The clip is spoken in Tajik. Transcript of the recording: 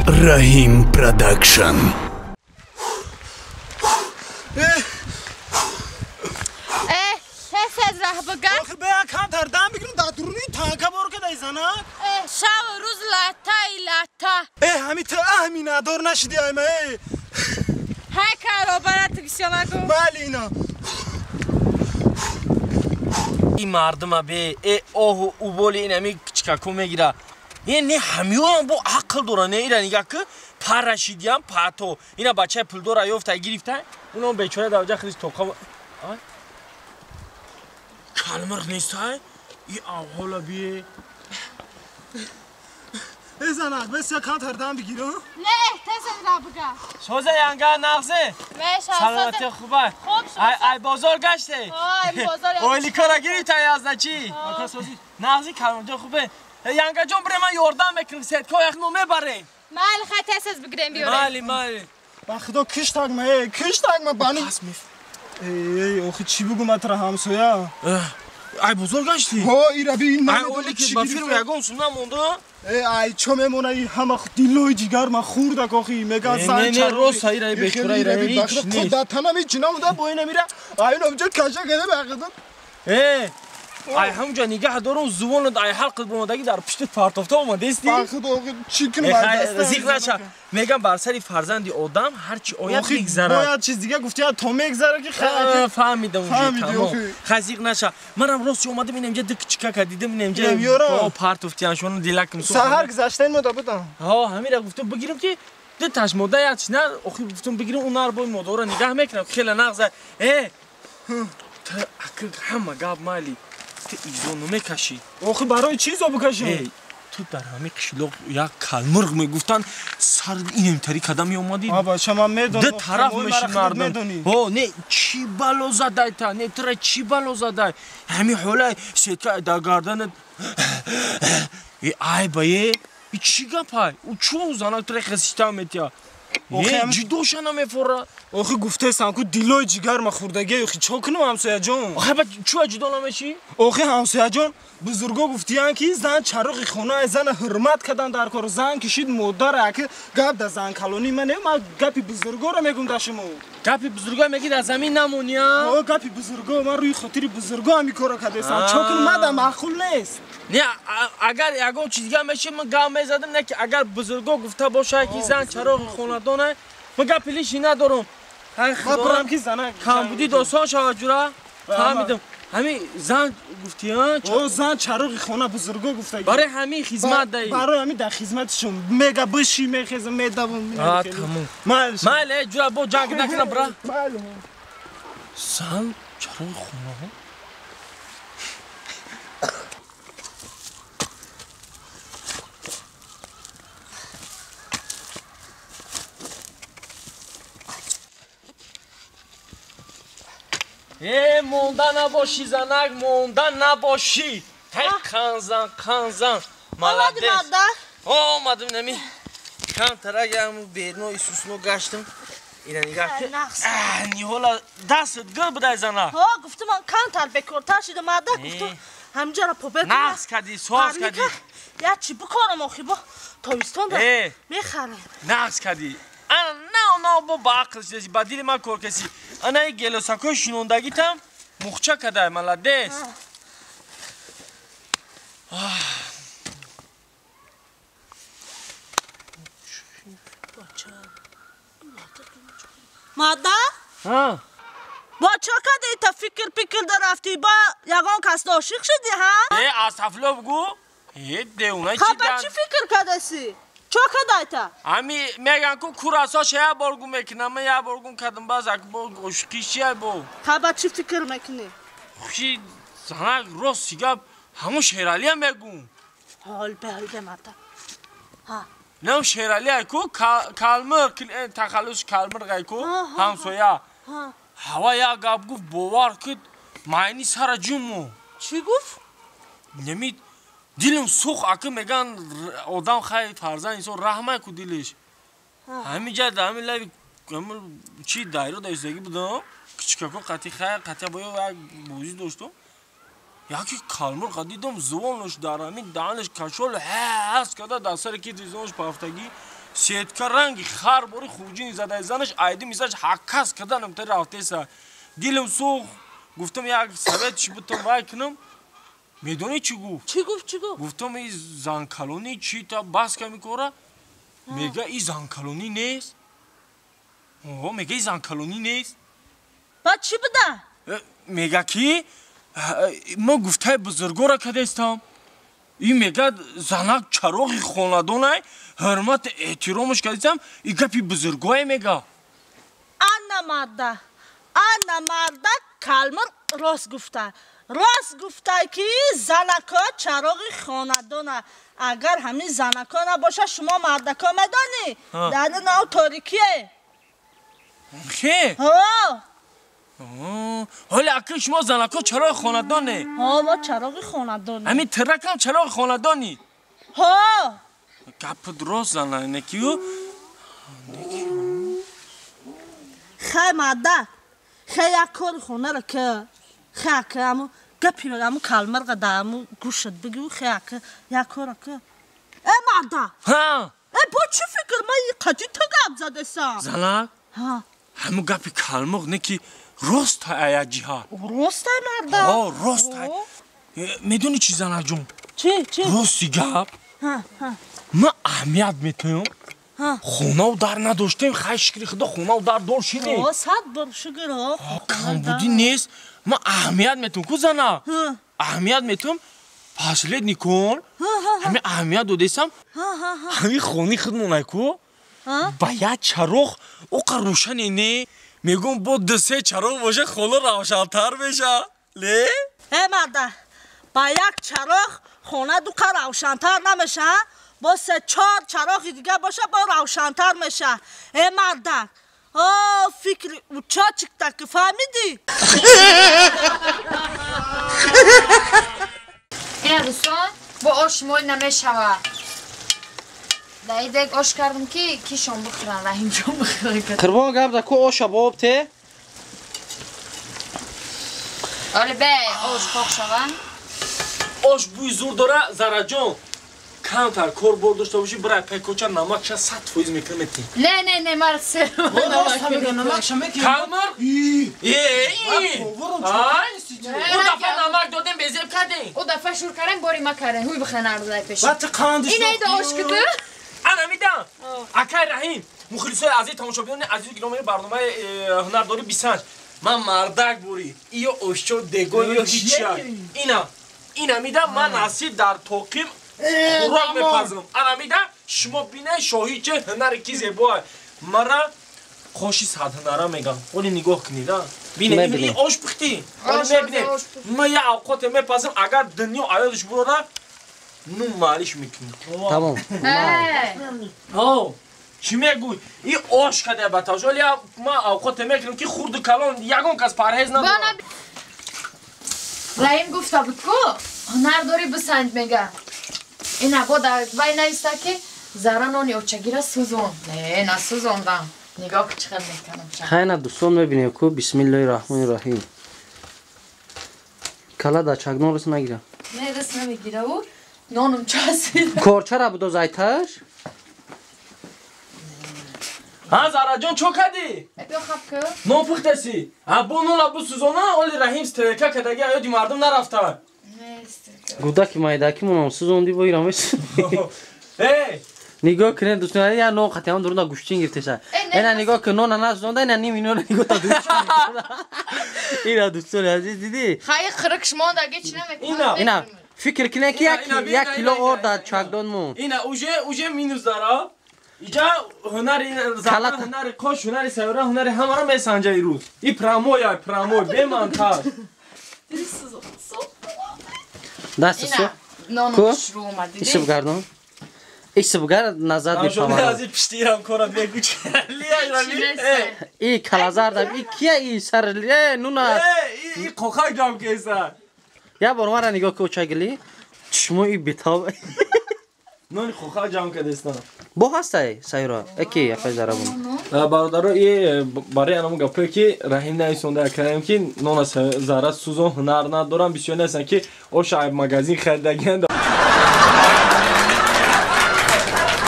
Раҳим Продакшн. Тез раҳ бигар. Охи бея камтар дам бигирам, дар дуруни танка бор кадай занак. Шабу рӯз латтай латта. Ҳами ту аҳми надор нашиди айма. Ҳай каробара тигисё нагу. Бале ина. Ин мардума бе оҳу уболи инами кичкако мегира. Не ҳамиёам бо ақл дора, не ира нигаҳ ки парашидиям пато. Ина бачаи пулдора ёфта гирифта, унам бечора дар ҷа хелис тоқа. Калмирғ нестай? И авҳола бие. Занак, бес я камтар дам бигирам. Не, тез раҳ бигар. Соза янга нағзе? Саломатӣ хуба. Ай бозор гаште? Ай бозор. Ойликора гирифта язда чӣ? Нағзи калонҷо хубе. Янга ҷон бире ман ёрдам мекунам, сетко яхно мебарем. Майли хай тез бигирем биёрем. Майли, майли. Ба худо киштагма, киштагма бани. Охи чӣ бугум атра ҳамсоя? Ай бозор гашти? Ҳо, ира би ин Ай олики ба фирм ягон сум намонда? Ай чо мемона и ҳама дилои ҷигар ма хурдак охи меган сан Не, рост ира бечора ира ҳеч нест. Худо танам ҳеч намонда бо ина мира. Ай инҷо каша када ба худо. Ай ҳамҷа нигаҳ дорум зувонат ай ҳалқат бомадаги дар пуштит партофта омадести? Ба худо охи чӣ кунам ай даста? Зиқ наша. Мегам бар сари фарзанди одам ҳар чи ояд мегзарад. Бояд чиз дига гуфти то мегзара ки хай фаҳмидам унҷо тамом. Хай зиқ наша. Манам рост омадам инамҷа ду кичкака дидам инамҷа партофтиян шону дилакм су. Саҳар гузаштаин мода будам. Ҳо, ҳамира гуфтам бигирам ки ду таш мода як чи на охи гуфтам бигирам унар бой модора нигаҳ мекунам хела нағза. Ту акл ҳама гап майли. Ту изо намекашӣ. Охи барои чӣ изо бикашам? Ту дар ҳамин қишлоқ як калмирғ мегуфтанд, сар инамтари када меомадӣ. Бача ман медонам. Ду тараф мешид мардум. Ҳо, не чӣ бало задай та, не тура чӣ бало задай? Ҳамин ҳолай сетка дар гарданат. Ай ба е, чӣ гапай? Ӯ чӯ занак тура хасита метия? Ҷидоша намефора. Охи гуфтесам ку дилои ҷигар ма хурдагӣ, охи чо кунам ҳамсояҷон? Охи ба чӯ ҷудо намешӣ? Охи ҳамсояҷон, бузурго гуфтиян ки зан чароғи хона, зана ҳурмат кадан дар кор, зан кишид модар, аки гап да зан калонӣ ман не, ман гапи бузургоро мегум да шумо. Гапи бузурго мегӣ дар замин намонӣ, а? О, гапи бузурго, ман рӯи хотири бузурго ҳами корро кардесам. Чо кунам, ман да маъқул нест. Не, агар ягон чиз дига мешид, ман гап мезадам, не ки агар бузурго гуфта бошад ки зан чароғи хонадона, ман гапи лиши надорам. Хай ки занак камбудӣ досон шавад ҷура. Фаҳмидам. Ҳамин зан гуфтӣ, а? О, зан чароғи хона бузурго гуфта. Барои ҳамин хизмат даи. Барои ҳамин дар хизматшон мега биши мехезам медавам. А, тамом. Майли, ҷура бо ҷанг накунам, бра. Майли. Зан чароғи хона? Монда набошӣ, занак, монда набошӣ. Тай қанзан, қанзан. Молодец. Омадам нами. Камтарак ям берно исусно гаштам. Ина нигаҳ ки. Ниҳола дастат гул будай занак. Ҳо, гуфтам ман камтар бекортар шидам, мада гуфтам ҳамҷара побе. Нағз кардӣ, соз кардӣ. Я чӣ бикорам охи бо тобистон да мехарам. Нағз кардӣ. Ана на бо ба ақл шидаси, ба дили ман кор каси. Ана и гелосакои шинондагитам мухча кадай, молодец. Мада? Бо чо кади та фикр пикр да рафтӣ, ба ягон кас ошиқ шудӣ, ҳа? Астафло бугу. Деуна чӣ Ха, ба чӣ фикр кадаси? Чо кадай та? Ами меган ку курасош як бор гум мекунам, ман як бор гум кардам, баъз як бор ошиқӣ чия бо? Ха, ба чӣ фикр мекунӣ? Хуши занак рост гап ҳамон Шералия мегум. Ҳол бе, ҳол бе мада. Ҳа. Не Шералия ку калмир, тахаллус калмир гай ку ҳамсоя. Ҳава як гап гуфт, бовар куд, майни сара ҷуму. Чӣ гуфт? Неми дилам сӯх, аки меган одам хай фарзанд инсон раҳмай ку дилиш. Ҳамин ҷа ҳамин лави чи дайро да истагӣ будам, кичикако қатӣ хай қатия бо як бозӣ доштам. Яки калмурға дидам, зувонаш дар ҳамин даҳанаш кашол ҳас када дар сари китфи зонаш пафтагӣ Сетка ранги хар бори хуҷин задай занаш айди мисаш ҳаккас карданам та рафтеса. Дилам сӯхт, гуфтам як совет чӣ бутам вай кунам. Медонӣ чӣ гуфт? Чӣ гуфт, чӣ гуфт? Гуфтам и занкалонӣ чӣ та бас ка мекора? Мега и занкалонӣ нест. О, мега и занкалонӣ нест. Баъд чӣ буда? Мега ки мо гуфтаи бузургора кадестам. И мега занак чароғи хонадонай, ҳурмат эҳтиромаш кадистам, и гапи бузургое мега. Ана марда, ана марда калмир рост гуфта. Рост гуфта ки занако чароғи хонадона. Агар ҳамин занако набоша, шумо мардако медонӣ? Дар нав торикие. Хе? Ҳо. ҳоле аки шумо занако чароғи хонадоне? Ҳо, мо чароғи хонадоне. Ҳамин тиракам чароғи хонадонӣ? Ҳо. Гапат рост зана, некию? Хай марда, хай як кори хонаро ки, хай аки аму гапи аму калмарға да аму гӯшат бигӯ, хай аки як кора ки. Э марда! Ҳа. Э бо чӣ фикр ман қади ту гап задесам? Занак? Ҳа. Ҳаму гапи калмуғ не ки рост ая ҷиҳат. Рост ай марда? Ҳо, рост ай. Медонӣ чӣ занаҷон? Чӣ, чӣ? Рости гап. Ҳа, ҳа. Ман аҳамият метоям. Хонаву дар надоштем, хай шукри худо хонаву дар дор шидем. Ҳо, сад бор шукр, ҳо. Камбудӣ нест. Ман аҳамият метоям ку зана? Аҳамият метоям. Последний кон. Ҳамин аҳамият додесам. Ҳамин хони худмонай ку. Ба як чароғ оқа рӯшане не. Мегӯм бо ду-се чароғ боша хона равшантар меша. Ле? Э марда, ба як чароғ хона дуқа равшантар намеша, бо се-чор чароғи дига боша бо равшантар меша. Э марда, о фикри учочикта ки фаҳмидӣ? Ина дӯстон, бо ош мол намешава. Дар идег ош кардам ки кишон бихӯранд, Раҳимҷон бихӯрад. Қурбон гап да ку оша бо об те? Оле бе, ош пок шава. Ош бӯи зур дора, Зараҷон. Камтар кор бор дошта бошӣ, бирай пайкоча намакша 100% мекунам метӣ. Не, не, не, мара сер. Калмар? Е, ай, о дафа намак додем, безеб кардем. О дафа шур кардем, бори ма кардем. Ҳуй бихӯран арзай пеш. Баъд ту қандиш. Ина ида ош киду? Ана мидам. Акай Раҳим, мухлисои азиз, тамошобинони азизу гиромии барномаи ҳунардорӣ бисанҷ. Ман мардак бурӣ. Иё ошчо дего ё ҳича. Ина, ина мидам, ман насиб дар тоқим хӯрок мепазам. Ана мидам, шумо бинед шоҳӣ че ҳунари ки зебоа. Мара қоши садҳунара мегам. Оли нигоҳ кунед, а? Бинед, ин ош пухтӣ. Оли мебинед. Ман як авқоте мепазам, агар дунё аёдаш бурора, ну малиш мекунӣ. Тамом. Ҳо, чӣ мегӯй? И ош каде ба тавш. Оли ман авқоте мекунам ки хурду калон ягон кас парҳез надорад. Раҳим гуфта буд ку ҳунар дорӣ бисанҷ мега. Ина бо вай нависта ки зара нони очагира сӯзон. Не, насӯзондам. Нигоҳ ки чӣ хел мекунам. Хайна дӯстон мебинем ку бисмиллоҳи раҳмони раҳим. Кала да чагнон рас нагира. Не, рас намегира ӯ. Нонум часид. Корчара будо зайташ? Ҳа, Зараҷон, чо кардӣ? Биё хаб ку. Нон пухтасӣ? Ҳа, бо нона бисӯзона, оли Раҳим стрелка кардаги аёди мардум нарафта. Гудаки майдаки монам сӯзонди бо ирам месӯзонди. Э! Нигоҳ кунед дӯстон, я нон қатиам дуруна гӯштин гирифтеса. Ена нигоҳ кун, нона насӯзонда, ина ними нона нигоҳ та дӯст. Ина дӯстони азиз дидӣ? Хай қирик шумондаги чӣ намекунад? Ина фикр кунед ки як кило орд дар чакдон монд. Ина уже минус дара. Иҷа ҳунари зана, ҳунари қош, ҳунари сайёра, ҳунари ҳамаро месанҷа ирӯз. И прамой ай, прамой, бемонтаж. Даст су. Ку? Исиб гардон. Исиб гард назад мепамад. Аз ин пиштирам кора мегӯч. И калазардам, и кия и сар, э нуна. И қоқак ҷам кеса. Я бор мара нигоҳ ку чагили. Чишмо и бетоб. Нони қоқак ҷам кардестам. Бо ҳастай сайра. Эки яфай зарабун. Бародаро, и барои анам гапое ки Раҳим нависонда акаем ки нона зара сӯзон ҳунар надорам, бисёр нестанд ки оша магазин харидагианд.